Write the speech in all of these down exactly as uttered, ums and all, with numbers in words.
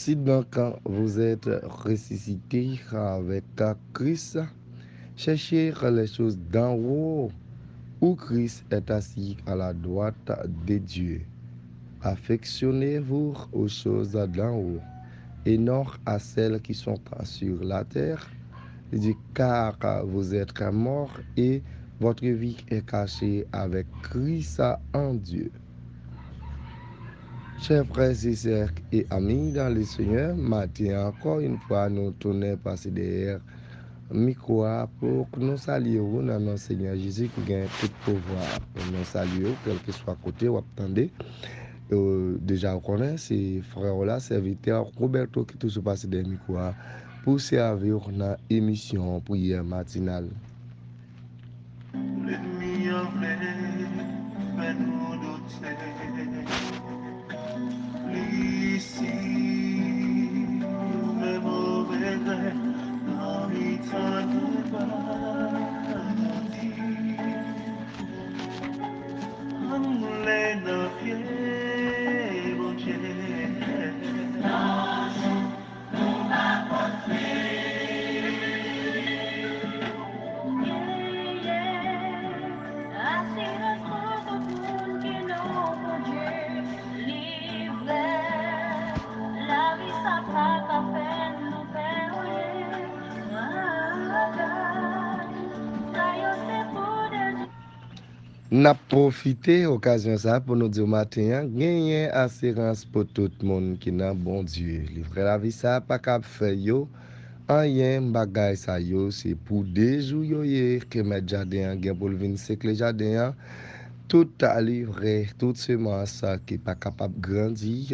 Si donc vous êtes ressuscité avec Christ, cherchez les choses d'en haut, où Christ est assis à la droite de Dieu. Affectionnez-vous aux choses d'en haut, et non à celles qui sont sur la terre. Il dit, car vous êtes morts et votre vie est cachée avec Christ en Dieu. Chè frè e sè e ami dan le Senyè, maten an ankò yon fwa nou tounen pase dèyè mikwo a pou nou salye w nan non Senyè Jezi ki gen tout pouvwa. Nou salye w kèlkeswa kote w ap tande. Deja ou konnen se frè w la, sèvitè Roberto ki toujou pase dèyè mikwo a pou sèvi w nan emisyon Priyè Matinal. Lènmi an vle fè nou doute. Li simen move grenn nan mitan nou pa di. Ann moulen nan pye Bondye. N ap pwofite okazyon sa a pou nou di w maten an, genyen asirans pou tout moun ki nan Bondye. Livre lavi sa a pa kab fè yo anyen, bagay sa yo se pou de jou yo ye, ke mèt jaden an gen pou l vin sekle jaden an. Tout livre, tout semans ki pa kapab grandi,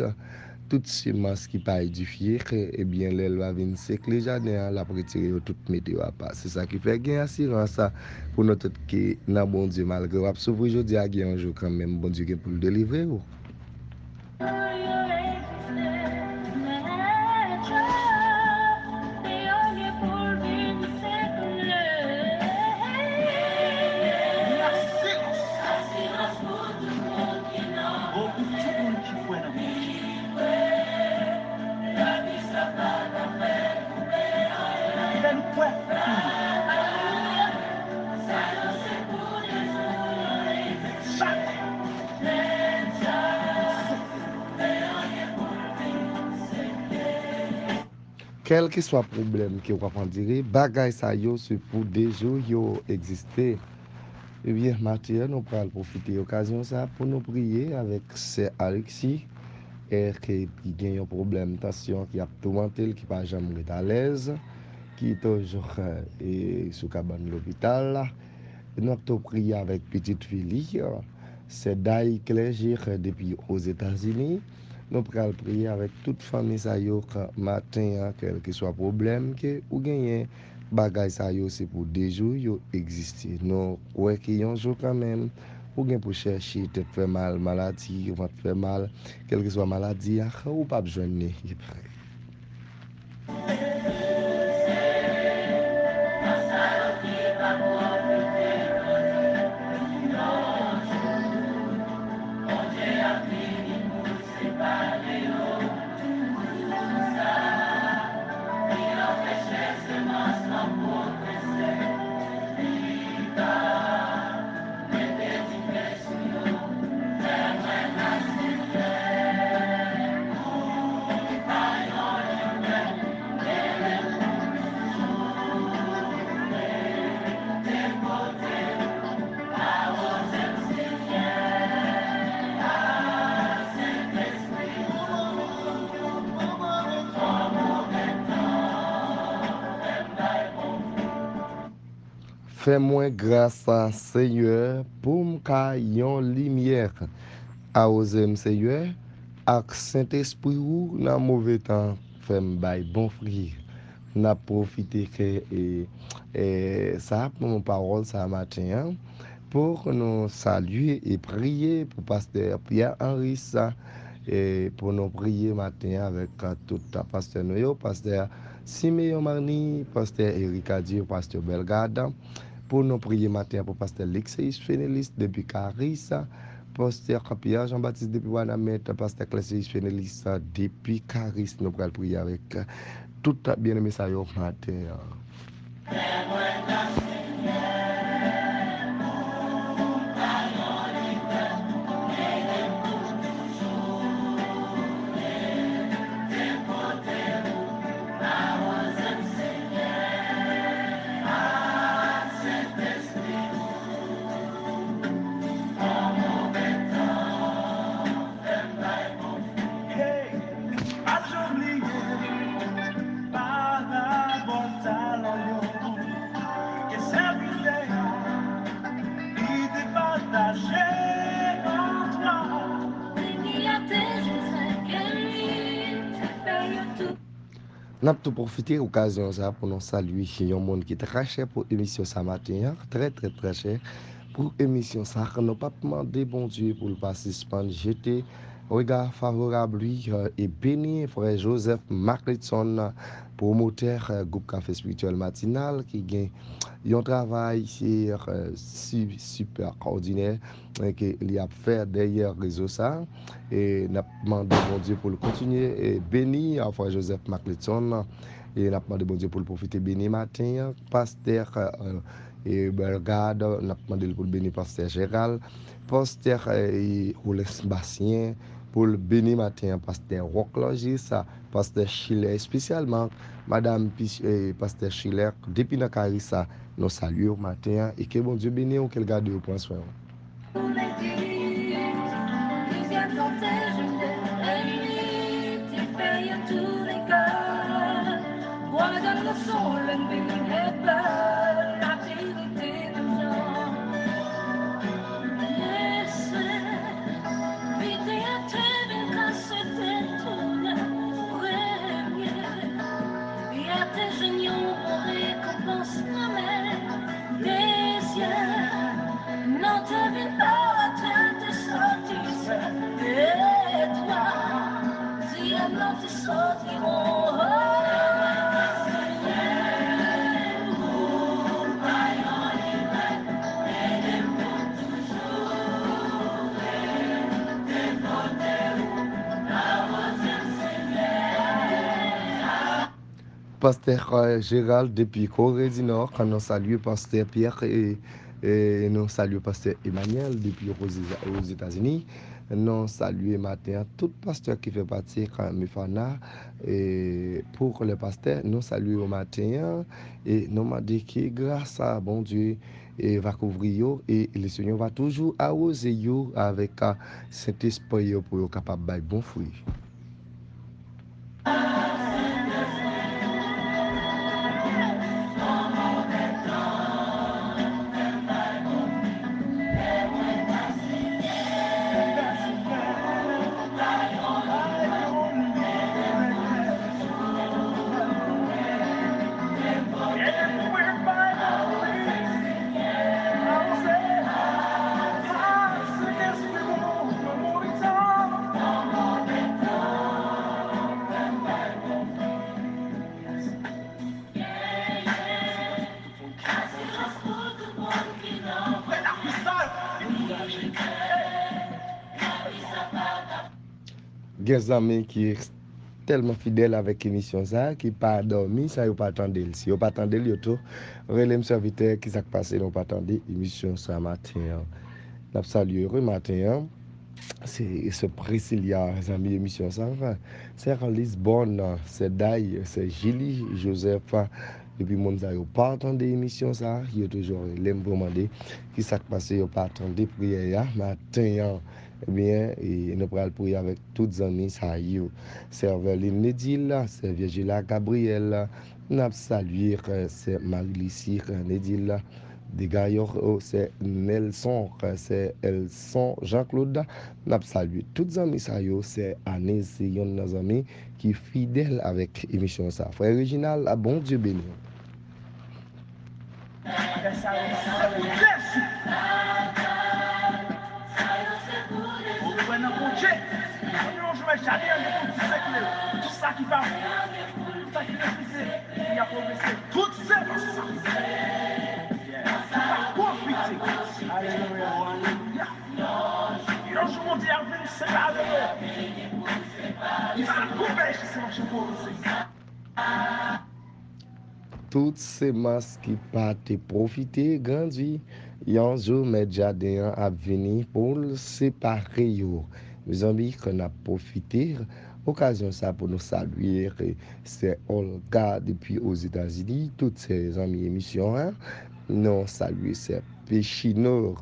tout semans ki pa edifye, ebyen, lè l va vin sekle jaden an, l ap retire yo tout mete yo apa. Se sa ki fè gen asirans pou nou tout ki nan Bondye. Malgre w ap soufri jodi a, gen yon jou kanmenm Bondye gen pou l delivre w. Fè nou kwè. Kèlkeswa pwoblèm ke w ap andire, bagay sa yo se pou de jou yo egziste. Ebyen, maten an, nou pral pwofite okazyon sa a pou nou priye avèk sè Alexis, e, ke, ki gen yon pwoblèm tansyon ki ap toumante l, ki pa janm ret alèz, ki toujou, e, sou kabann lopital la. Nou ap tou priye avèk pitit fi li, sè Day Clergé, depi Ozetazini. Nou pral priye avèk tout fanmi sa yo maten an, kèlkeswa pwoblèm ke ou genyen, bagay sa yo se pou de jou yo egziste. Nou kwè ke yon jou kanmenm, ou gen pou chèche tèt fè mal, maladi, vant fè mal, kèlkeswa maladi a, ou p ap jwenn li. Fè mwen gras, Senyè, pou m ka yon limyè. Awoze m, Senyè, ak Sentespri ou nan move tan, fè m bay bon fwi. N ap pwofite ke, e, e, sa pou nou pawòl sa maten an, pou nou salye e priye pou pastè Pierre Henry sa, E pou nou priye maten an avèk, a, tout, a, pastè nou yo, pastè Simeon Marny, pastè Eric Adieu, pastè Bellegarde. Pou nou priye maten an pou pastè Lixeus Fénélis depi Karis, pastè Pierre Jean Baptiste depi Wanament, pastè Clécius Fénélis depi Karis. Nou pral priye avèk tout byeneme sa yo maten an. Hey, pa janm bliye parabòl talan yo ke sèvitè a li te pataje an twa. Beni a tes entrailles, que lui te paye tout. N ap tou pwofite okazyon sa pou nou salye yon moun ki trè chè pou emisyon sa maten an, trè, trè, trè chè pou emisyon sa. Nou p ap mande Bondye pou l pa sispann jete rega favorab li, e beni frè Joseph Maclitson, pwomotè, e, gwoup Kafe Espirityèl Matinal, ki gen yon travay, e, si, sipè òdinè, e, ke li ap fè dèyè rezo sa. E n ap mande Bondye pou l kontinye, e, beni, a, frè Joseph Maclitson. E n ap mande Bondye pou l pwofite beni maten an, pastè, e, e, Bellegarde, n ap mande l pou l beni pastè Gérald, pastè, e, Rolens Basyen, pou l beni maten an, pastè Rock Logis, pastè Schiller, espesyalman madanm pi-, e, pastè Schiller, depi nan Karis, nou salye w maten an, e ke Bondye beni w, ke l gade w, pran swen w. Pour l'église, il vient protéger les, et il paye tous les cas. Crois dans le son, le miracle, la vérité nous en. Laissez, vidéateur, grâce de tout le premier. Yate jenyon pou rekonpans nan men Dezyè. Non te vin pa te te soti se etwa. Di non te soti won. Pastè, e, Gérald depi Kore di Nò, nou salye pastè Pierre e, e nou salye pastè Emmanuel depi Oze-, Ozetazini. Nou salye maten an tout pastè ki fè pati, e, Mifana, e, pour les pasteurs, nou salye yo maten an, e nou mande ke gras a Bondye, e, va kouvri yo, e le Senyè va toujou awoze yo avèk, a, Sentespri yo pou yo kapab bay bon fwi. Gen zanmi ki tèlman fidèl avèk emisyon sa a, ki pa dòmi san yo pa tande l. Si yo pa tande l, yo tou rele m sèvitè, ki sa k pase nou pa tande emisyon sa a maten an. N ap salye yo wi maten an. Se, se Priscilla, zanmi emisyon sa a. Sè Lisbonne, sè Day, sè Julie Joseph, epi moun sa yo pa tande emisyon sa a, yo toujou rele m pou mande ki sa k pase yo pa tande priyè a maten an. Ebyen, e, nou pral priye avèk tout zanmi sa yo. Sè Verline Nedil, sè Virgila Gabriel, n ap salye, e, sè Marie Lucie, e, Nedil, Degayon, o, sè Nelson, e, sè Elson Jean Claude, n ap salye tout zanmi sa yo, sè Anise, se yonn nan zanmi ki fidèl avèk emisyon sa. Frè Reginald, a, Bondye beni w. Bagay sa yo, sa yo desi. Ou kwè nan Bondye. Jaden an gen pou disekle. Tout sa ki pa bon, tout sa ki refize, pou y ap pwogrese. Tout se pou sa. Ki pa pwofite. Alelouya. Yon jou Bondye ap vin separe yo. Li pa koupe jis manche pwogrese. Tout semans ki pa te pwofite grandi, yon jou mèt jaden an ap vini pou l separe yo. Mezanmi, ke n ap pwofite okazyon sa pou nou salye sè Olga depi Ozetazini, tout sè zanmi emisyon an. Nou salye sè Pechino,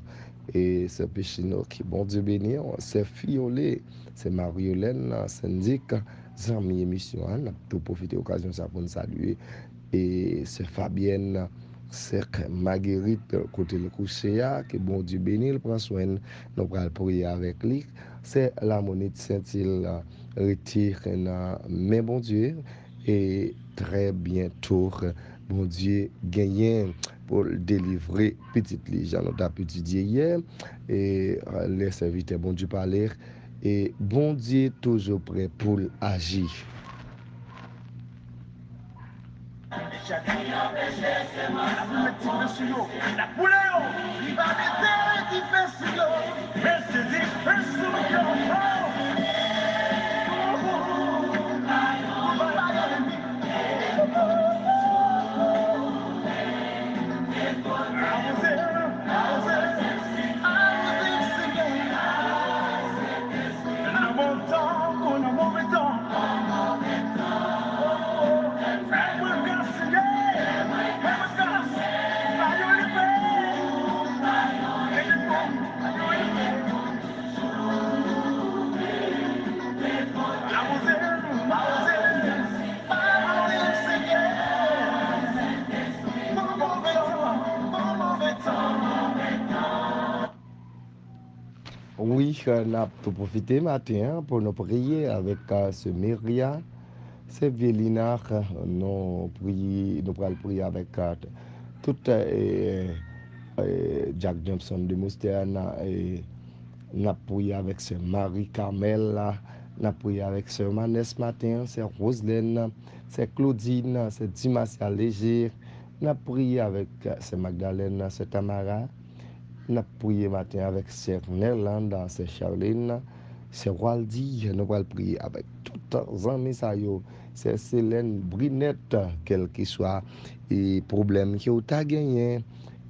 e sè Pechino, ke Bondye beni w, sè Fiyole, sè Maryolèn, Sendik, zanmi emisyon an. N ap tou pwofite okazyon sa pou n salye e sè Fabyèn, sè Magerit, kote l kouche a, ke Bondye beni l, pran swen l. Nou pral priye avèk li. Sè Lamonit Sentil, rete nan men Bondye, e trè byento, Bondye genyen pou l delivre pitit li, jan nou t ap etidye yè, e lè sèvitè Bondye pale, e Bondye toujou prè pou l aji. N ap met dife sou yo, n ap boule yo. Li va mete dife sou yo. Mete dife sou yo. Awoze, awoze, awoze, Senyè. Nan bon tan kou nan move tan. Fè mwen gras, Senyè. Fè mwen gras. Ba yo libe. Ba yo libe. Awoze nou, awoze nou. Ba yo libe, Senyè. Bon move tan, bon move tan. Wi, n ap tou pwofite maten an pou nou priye avèk, eh, sè Miria, sè Vyelina, nou priye, nou pral priye avèk, eh, tout, eh, eh, Jack Johnson de Mouster, n a, eh, n ap priye avèk sè Marie Carmel, n ap priye avèk sè Manès maten an, sè Roselèn, sè Claudine, sè Dimasia Léger, n ap priye avèk, eh, sè Magdalène, sè Tamara, N ap priye maten avèk sè Nerlanda, sè Charlene, sè Waldy. Nou pral priye avèk tout zanmi sa yo. Sè Selèn, Brinèt, kèlkeswa, e, pwoblèm ke w ta genyen,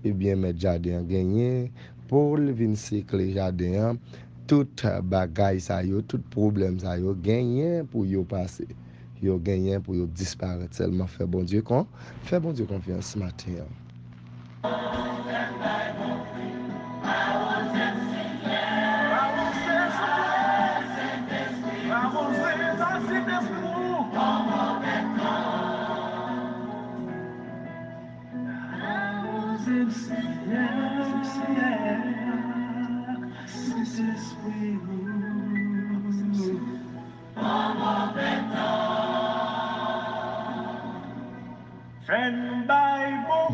ebyen, mèt jaden an genyen pou l vin sekle jaden an. Tout bagay sa yo, tout pwoblèm sa yo genyen pou yo pase. Yo genyen pou yo disparèt. Sèlman fè Bondye kon, fè Bondye konfyans maten an.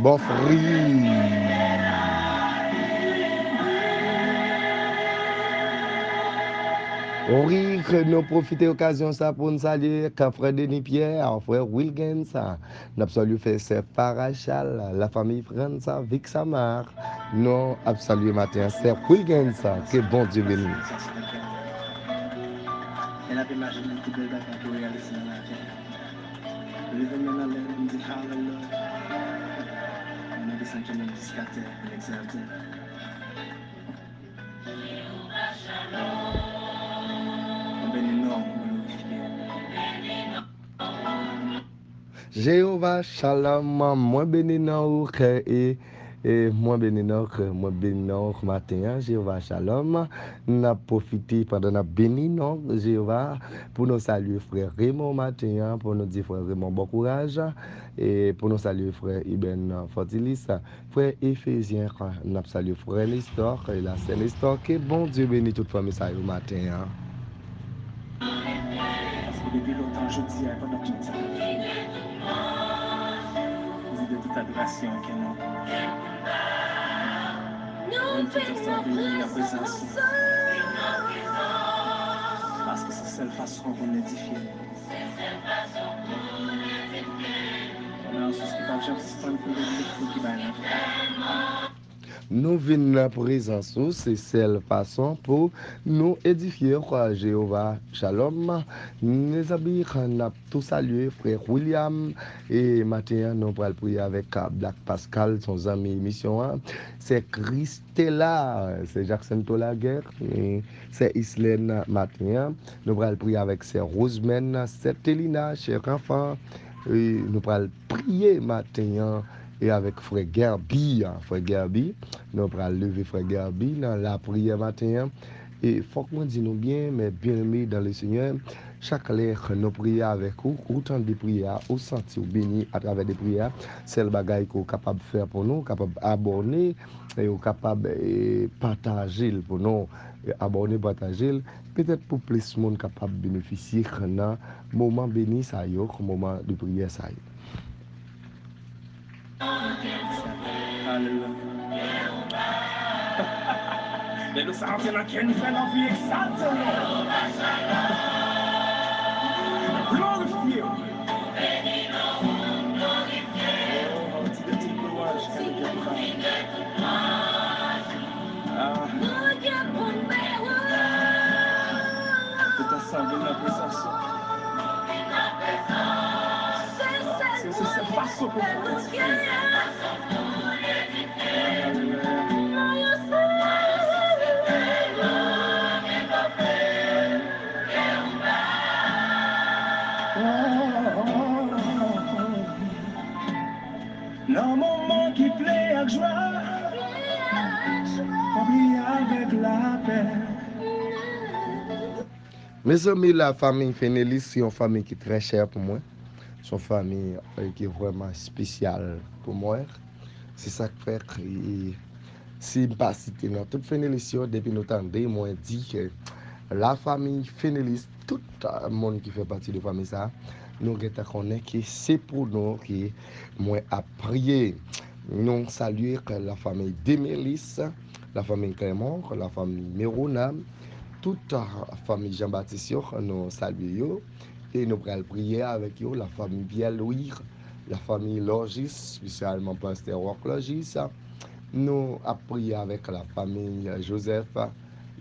Bon fri. Wi, ke nou pwofite okazyon sa pou n salye frè Denis Pierre, frè Wilgens, n ap salye frè sè Farachal, la famille Frantz, Vic Samar. Nou ap salye maten an, sè Wilgens, ke Bondye beni. N ap imajine ki bèl bagay pou reyalize nan lavi. Leve men anlè, n di hallelujah. Mwen desann men m jiska tè, m egzalte. Mwen beni non w, mwen glorifye w. Jewova Shalom, mwen beni non w, e, e mwen beni non w, mwen beni non w maten an, Jewova Shalom. N ap pwofite pandan n ap beni non Jewova pou nou salye frè Raymond maten an, pou nou di frè Raymond bon kouraj, e pou nou salye frè Iben Fortilis, frè Efezyen, n ap salye frè Nestor e la sè Nestor. Ke Bondye beni tout fanmi sa yo maten an. Paske depi lontan, jodi a, pandan tout tan, di de tout adorasyon ke nou, nou tout ansanm vini nan prezans ou. Paske se Sèl fason pou n edifye nou. Nan yon sous ki p ap janm sispann koule, ki bay lavi. Nou vin nan prezans ou, se sèl fason pou nou edifye. Jewova Shalom. Mezanmi, n ap tou salye frè William. E maten an, nou pral priye avèk Black Pascal, se yon zanmi emisyon an. Sè Christella, sè Jackson Tolager, e sè Islène maten an. Nou pral priye avèk sè Rosemène, sè Telina, chè Ranfan. E nou pral priye maten an e avèk frè Gerby. Frè Gerby, nou pral leve frè Gerby nan lapriyè maten an. E fòk mwen di nou byen, mes bien-aimés dans le Seigneur, chak lè nou priye avèk ou, ou tande priyè a, ou santi w beni atravè de priyè a, sèl bagay ke w kapab fè pou nou, w kapab abòne, e w kapab, e, pataje l pou nou. E abòne, pataje l, petèt pou plis moun kapab benefisye nan moman beni sa yo, moman de priyè sa yo. Alelouya. Lè nou sa antre nan kè nou, fè nou anvi egzalte w, glorifye w. Oh, ti de ti lwanj, kè nou gen pou bay. Ah. Tout ansanm vin nan prezans ou. Se, se, se, se fason pou nou edifye. Nan moman ki ple ak jwa, konbyen avèk lapè. Mezanmi, lafanmi Fenelis se yon fanmi ki trè chè pou mwen. Se yon fanmi, e, ki vrèman espesyal pou mwen. Se sa k fè ke, e, si m pa site non tout Fenelis yo, depi nou tande mwen di ke lafanmi Fenelis, tout, a, moun ki fè pati de fanmi sa, nou gentan konnen ke se pou nou ke mwen ap priye. Nou salye ke lafanmi Demelis, lafanmi Clement, lafanmi Merona, tout, a, fanmi Jean Baptiste yo, nou salye yo. E nou pral priye avèk yo, lafanmi Pierre Louis, lafanmi Logis, espesyalman pastè Rock Logis. Nou ap priye avèk lafanmi Joseph,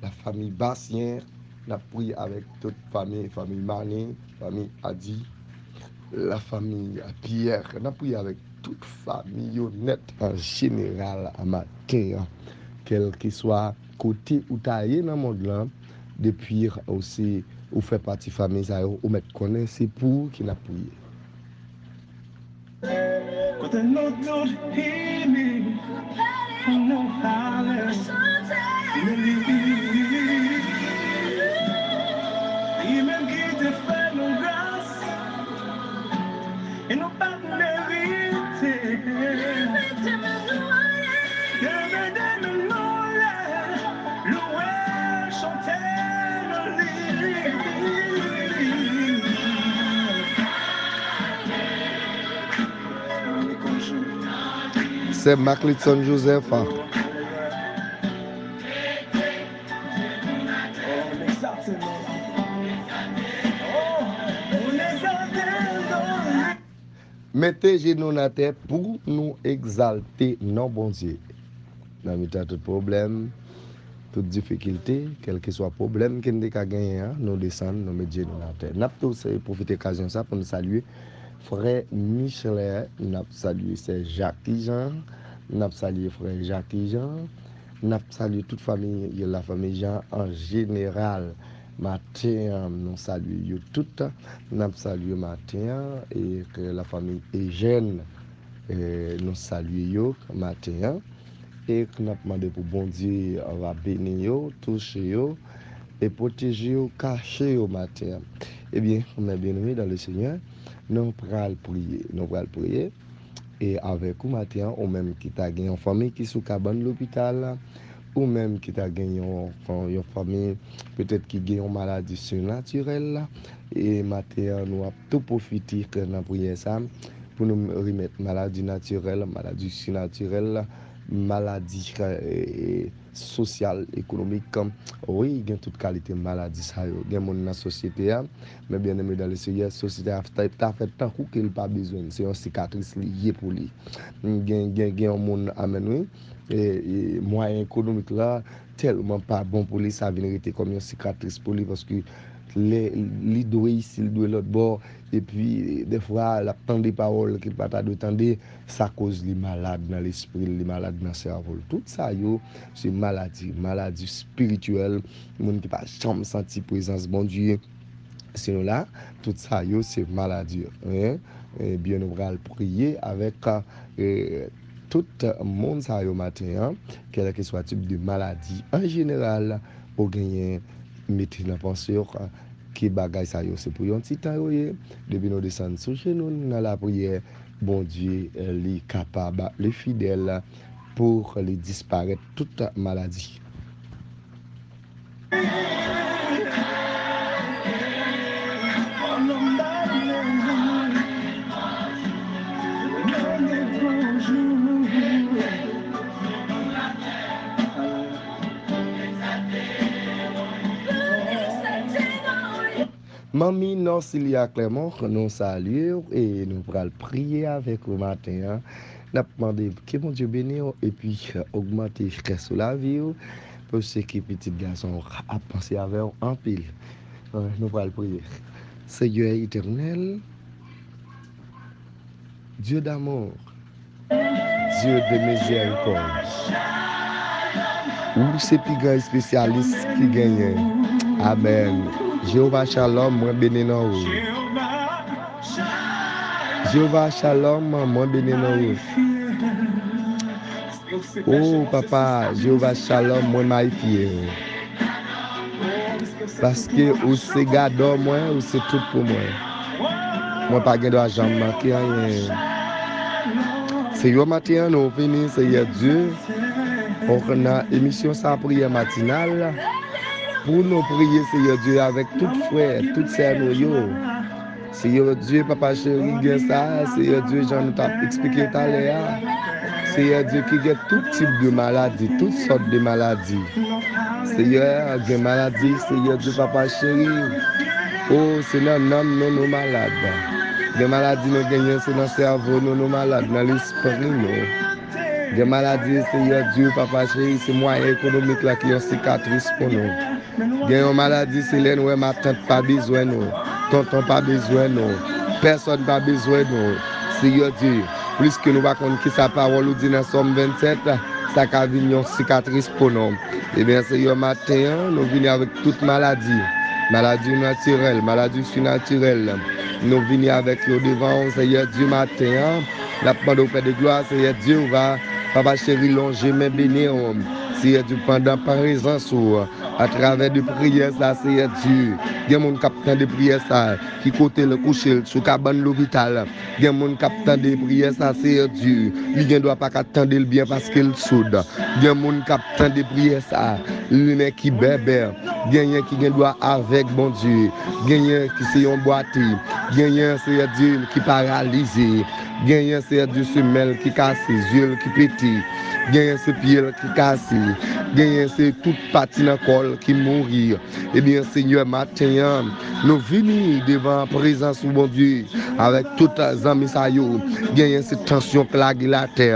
lafanmi Bastien. N ap priye avèk tout fanmi, fanmi Mane, fanmi Adi, lafanmi Pierre. N ap priye avèk tout fanmi yo nèt an jeneral maten an. Kèlkeswa kote ou ta ye nan mond lan, depi ou se, ou fè pati fanmi sa yo, ou mèt konnen se pou ou ke n ap priye. Kote nou tout ini pou nou ale. Li menm ki te fè nou gras e nou pa t merite. Leve de men nou lè, louwe, chante nou li. Sè Maclitson Joseph. Mete je nou nan tè pou nou egzalte non Bondye. Nan mitan tout pwoblèm, tout difikilte, kèlkeswa pwoblèm ke n te ka genyen an, nou desann, nou met je nou nan tè. N ap tou se pwofite okazyon sa pou n salye frè Michelet, n ap salye sè Jackie Jean, n ap salye frè Jackie Jean, n ap salye tout fanmi, lafanmi Jean an jeneral. Maten an, nou salye yo tout. N ap salye maten an, e ke lafanmi Eugène, e nou salye yo maten an. E n ap mande pou Bondye va beni yo, touche yo, e pwoteje yo, kache yo maten an. Ebyen, mes bien-aimés dans le Seigneur, nou pral priye, nou pral priye. E avèk ou maten an, ou menm ki ta gen yon fanmi ki sou kabann lopital, ou menm ki ta gen yon, yon fanmi petèt ki gen yon maladi sinatirèl, e maten an, nou ap tou pwofite nan priyè sa pou nou remèt maladi natirèl, maladi sinatirèl, maladi, e, sosyal, ekonomik. Wi, gen tout kalite maladi sa yo. Gen moun nan sosyete a, men byeneme dan le Senyè, sosyete a ta, ta fè tankou ke l pa bezwen l. Se yon sikatris li ye pou li. Gen, gen, gen yon moun, amèn, wi. E, e mwayen ekonomik la tèlman pa bon pou li, sa vin rete kòm yon sikatris pou li, paske lè li dwe isi, li dwe lòt bò, epi dèfwa l ap tande pawòl ke l pa ta dwe tande, sa koz li malad nan lespri l, li malad nan sèvo l. Tout sa yo, se maladi, maladi espirityèl, moun ki pa janm santi prezans Bondye. Si nou la, tout sa yo, se maladi. Hein? Ebyen, nou pral priye avèk, eh, tout moun sa yo maten an, kèlkeswa tip de maladi. An jeneral, ou genyen mete nan panse w ke bagay sa yo se pou yon ti tan yo ye. Depi nou desann sou jenou n nan lapriyè, Bondye, eh, li kapab, li fidèl pou li disparèt tout maladi. Manmi Norcilia Clermont, nou salye w e nou pral priye avèk ou maten an. N ap mande ke Bondye beni w epi ogmante chans ou lavi w, paske pitit gason w ap panse avè w anpil. Eh, nou pral priye. Senyè etènèl, Dieu d'amour, Dieu de miséricorde. Ou se pi gran espesyalis ki genyen. Amèn. Jewova Shalom, mwen beni non ou. Jewova Shalom, mwen beni non ou. O Papa, Jewova Shalom, mwen mayifye ou. Paske ou se gadò mwen, ou se tout pou mwen. Mwen pa gen dwa janm manke anyen. Senyè, maten an, nou vini, Senyè Dye, nan emisyon sa, priyè matinal, pou nou priye, Senyè Dye, avèk tout frè, tout sè nou yo. Seyè Dye, Papa cheri, gen sa, Seyè Dye, jan nou t ap eksplike talè a. Seyè Dye, ki gen tout tip de maladi, tout sòt de maladi. Seyè, gen maladi, Seyè Dye, Papa cheri. O, se nan nanm nou, nou malad. Gen maladi nou genyen, se nan sèvo nou, nou malad, nan lespri nou. Gen maladi, Seyè Dye, Papa cheri, se mwayen ekonomik la ki yon sikatris pou nou. Gen yon maladi, se lè n wè matant pa bezwen nou, tonton pa bezwen nou, pèsòn pa bezwen nou. Seyè Dye, pliske nou pa konn kisa pawòl ou di nan Sòm vennsèt, sa ka vin yon sikatris pou nou. Ebyen, Seyè, maten an, nou vini avèk tout maladi. Maladi natirèl, maladi sinatirèl. Nou vini avèk yo devan w, Seyè Dye, maten an. N ap mande w, Pè de glwa, Seyè Dye, ou va, Papa cheri, lonje men beni w. Seyè Dye, pandan prezans ou, atravè de priyè sa, Seyè Dye, gen moun k ap tande priyè sa, ki kote l kouche l, sou kabann lopital. Gen moun k ap tande priyè sa, Seyè Dye, li gen dwa pa ka tande l byen paske l soud. Gen moun k ap tande priyè sa, li nen ki bèbè. Genyen ki gen dwa avèg, Bondye. Genyen ki se yon bwate. Genyen, Seyè Dye, ki paralize. Genyen, Seyè Dye, se men l ki kase, zye l ki pete. Genyen, se pye l ki kase. Genyen, se tout pati nan kò l ki mouri. Ebyen, Senyè, maten an, nou vini devan prezans ou, Bondye, avèk tout zanmi sa yo. Genyen, se tansyon k lage l atè.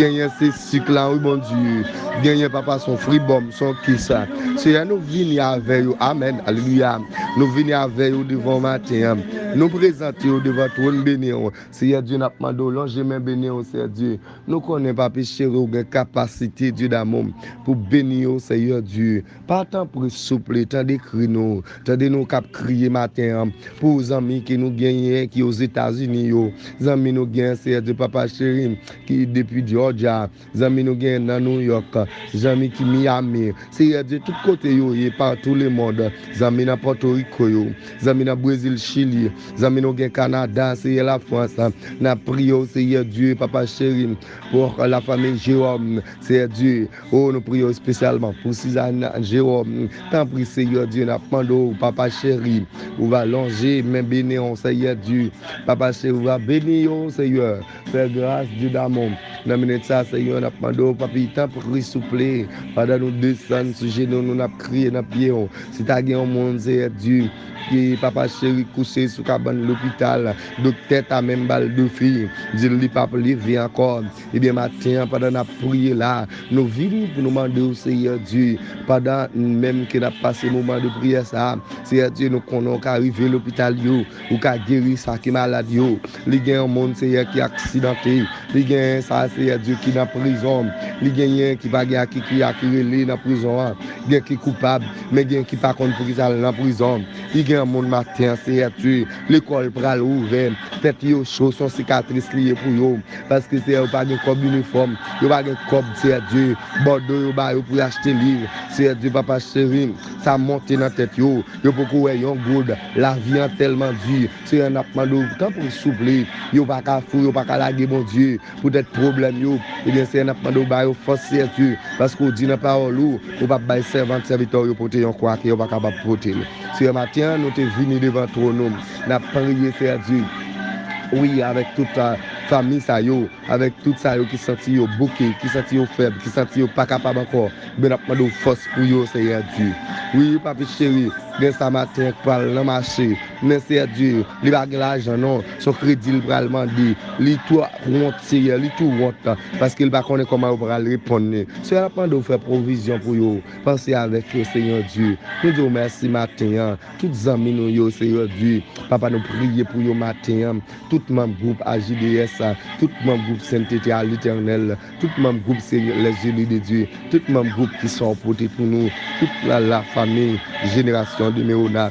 Genyen, se sik la, wi, Bondye. Genyen, papa, se yon fribòm, se yon kisa. Seyè, nou vini avè yo. Amèn. Alelouya. Nou vini avè yo devan w maten an. Nou prezante yo devan twòn beni w. Seyè Dye, n ap mande w lonje men beni w, Seyè Dye. Nou konnen, Papi cheri, ou gen kapasite, Dye damou, pou beni yo, Seyè Dye. Pa tanpri, souple, tande kri nou. Tande nou k ap kriye maten an. Pou zanmi ke nou genyen ki Ozetazini yo. Zanmi nou genyen, Seyè Dye, Papa cheri, ki depi Georgia. Zanmi nou genyen nan New York. Zanmi ki Miami. Seyè Dye, tout kote yo ye, partou lemonn. Zanmi nan Pòto Pòtoriko yo, zanmi nan Brezil, Chili, zanmi nou gen Kanada, Seyè, Lafrans. N ap priye w, Seyè Dye, Papa cheri, pou lafanmi Jewòm, Seyè Dye. O, nou priye w espesyalman pou Sizàn Jewòm. Tanpri, Seyè Dye, n ap mande w, Papa cheri, ou va lonje men beni w, Seyè Dye. Papa cheri, ou va beni yo, Seyè. Fè gras, Dye damou. Nan minit sa, Seyè, n ap mande w, Papi, tanpri, souple, pandan nou desann sou jenou nou, n ap kriye nan pye w. Si ta gen yon moun, Seyè Dye, ki, Papa cheri, kouche sou kabann lopital, doktè ta menm ba l defi, di l li p ap leve ankò. Ebyen, maten an, pandan n ap priye la, nou vini pou nou mande w, Seyè Dye, pandan menm ke n ap pase moman de priyè sa a, Seyè Dye, nou konnen w ka rive lopital yo, ou ka geri sa ki malad yo. Li gen yon moun, Seyè, ki aksidante. Li gen sa, Seyè Dye, ki nan prizon. Li genyen ki pa gen aki ki aki rele nan prizon an. Gen ki koupab, men gen ki pa konn poukisa l nan prizon. Li gen yon moun maten an, Seyè Dye, lekòl pral ouvè. Tèt yo cho, se yon sikatris li ye pou yo. Paske, Seyè, yo pa gen kòb inifòm. Yo pa gen kòb, Seyè Dye. Bòdwo yo ba yo pou yo achte liv. Seyè Dye, Papa cheri, sa monte nan tèt yo. Yo poko wè yon goud. Lavi an tèlman di. Seyè, n ap mande w, tanpri, souple. Yo pa ka fou, yo pa ka lage Bondye. Poutèt pwoblèm yo, ebyen, Seyè, n ap mande w ba yo fòs, Seyè Dye, paske w di nan pawòl ou, ou p ap bay sèvant, sèvitè w yo pote yon kwa ke yo pa kapab pote l. Seyè, maten an, nou te vini devan twòn ou. N ap priye, Seyè Dye. Wi, avèk tout, a, fanmi sa yo, avèk tout sa yo ki santi yo bouke, ki santi yo fèb, ki santi yo pa kapab ankò. Ebyen, n ap mande w fòs pou yo, Seyè Dye. Wi, Papi cheri, gen sa maten an k pral nan mache. Men, Seyè Dye, li pa gen lajan non. Se yon kredi l pral mande. Li tou wont, Seyè, li tou wont, paske l pa konnen kòman yo pral reponn li. Seyè, n ap mande w fè pwovizyon pou yo. Panse avèk yo, Seyè Dye. Nou di w mèsi maten an. Tout zanmi nou yo, Seyè Dye. Papa, nou priye pou yo maten an. Tout manm gwoup A J D S, tout manm gwoup Sentete a Letènèl, tout manm gwoup Seyè, Les Élus de Dieu, tout manm gwoup ki sa w pote pou nou, tout la, la fanmi, jenerasyon de Mewona.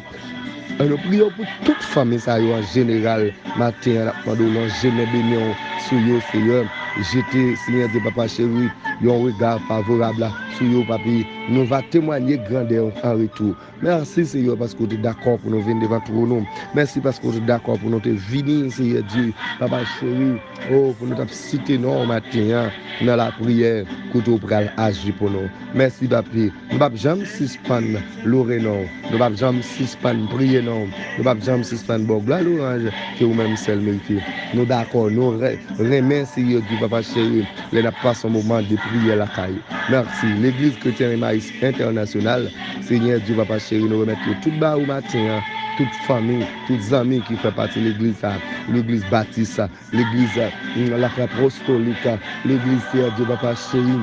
An nou priye w pou tout fanmi sa yo an jeneral. Maten an, n ap mande w lonje men beni w sou yo, Seyè. Jete, Seyè Dye, Papa cheri, yon rega favorab sou yo, Papi. Nou va temwanye grandè w an retou. Mèsi, Seyè, paske w te dakò pou nou vin devan twòn ou. Mèsi paske w te dakò pou nou te vini, Seyè Dye, Papa cheri. O, pou nou t ap site non w maten an nan lapriyè, kote w pral aji pou nou. Mèsi, Papi. Nou p ap janm sispann lore non w. Nou p ap janm sispann priye non w. Nou p ap janm sispann ba w glwa, lwanj ke ou menm sèl merite. Nou dakò, nou re-, renmen, Seyè Dye, Papa cheri, lè n ap pase yon moman de priyè lakay ou. Mèsi. Legliz Kretyen Emayis Entènasyonal, Seyè Dye, Papa cheri, nou remèt yo tout ba ou maten an. Tout fanmi, tout zanmi ki fè pati legliz sa, legliz batis sa, legliz, mm, Lafè Apostolik, legliz, Seyè Dye, Papa cheri,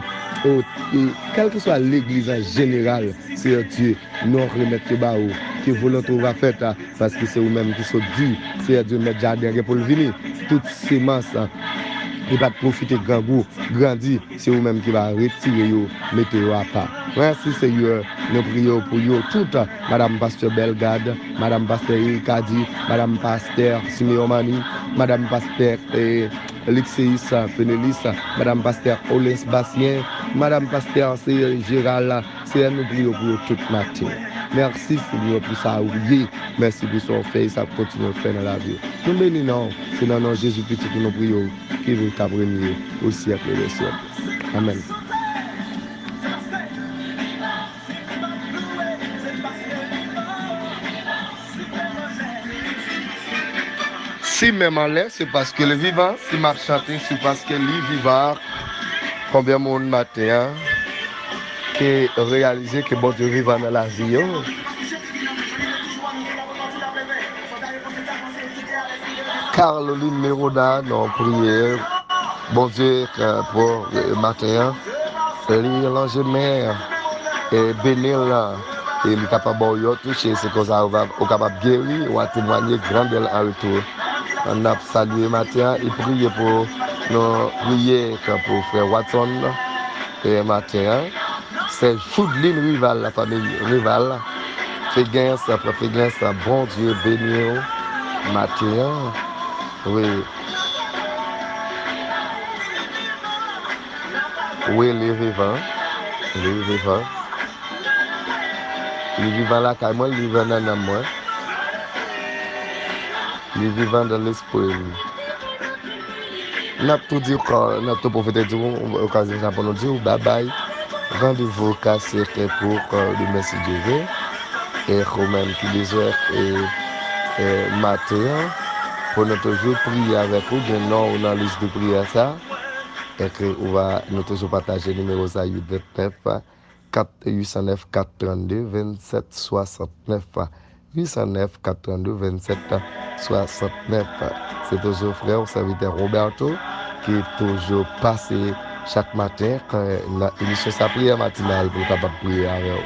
o, e kèlkeswa legliz an jeneral, Seyè Dye, nou remèt yo ba ou. Ke volonte w va fèt, paske se ou menm ki sot di, Seyè Dye, mèt jaden an gen pou l vini. Tout semans ki pa t pwofite grangou, grandi, se ou menm ki va retire yo, mete yo apa. Mèsi, Seyè, nou priye w pou yo tout, Madanm Pastè Bellegarde, Madanm Pastè Ericady, Madanm Pastè Simeon Mani, Madanm Pastè, eh, Lixeus Fenelis, Madanm Pastè Olens Basien, Madanm Pastè, Seyè, Gérald, Seyè, nou priye w pou yo tout maten. Mèsi, Seyè, pou sa ou ye. Mèsi pou sa w fè e sa w kontinye fè nan lavi yo. Nou beni non w. Se nan non Jezi Pitit ou nou priye w, ki viv k ap renye o syèk dè syèk. Amèn. Si men m anlè, se paske li vivan. Si m ap chante, se paske li vivan. Konbyen moun maten an ki reyalize ke Bondye vivan nan lavi yo? Caroline Meroda, nou priye Bondye, eh, pou, eh, maten an. Li lonje men, eh, beni l, e li kapab ba w yon touche, se konsa ou va, ou kapab geri, w a temwanye grandè l an retou. N ap salye maten an e priye pou nou, priye pou frè Watson, eh, maten an. Sè Judeline Rival, lafanmi Rival. Fegans, frè Fegans, Bondye beni w maten an. Wi. Wi, li vivan. Li vivan. Li vivan lakay mwen, li vivan nan nanm mwen. Li vivan nan lespri m. N ap tou di w, n ap tou pwofite di w, okazyon sa pou nou di w babay. Randevou kase kèk ou demen si Dye vle. E ou menm ki bezwen e, e maten an, pou nou toujou priye avèk ou, gen non ou nan lis de priyè sa. E ke ou va, nou toujou pataje nimewo sa, uit vennèf, kat, uit san nèf, kat trannde, vennsèt swasantnèf. Uit san nèf, kat trannde, vennsèt swasantnèf. Se toujou frè w, sèvitè Roberto, ki toujou pase chak maten, eh, nan emisyon sa, priyè matinal, pou l kapab priye avè w.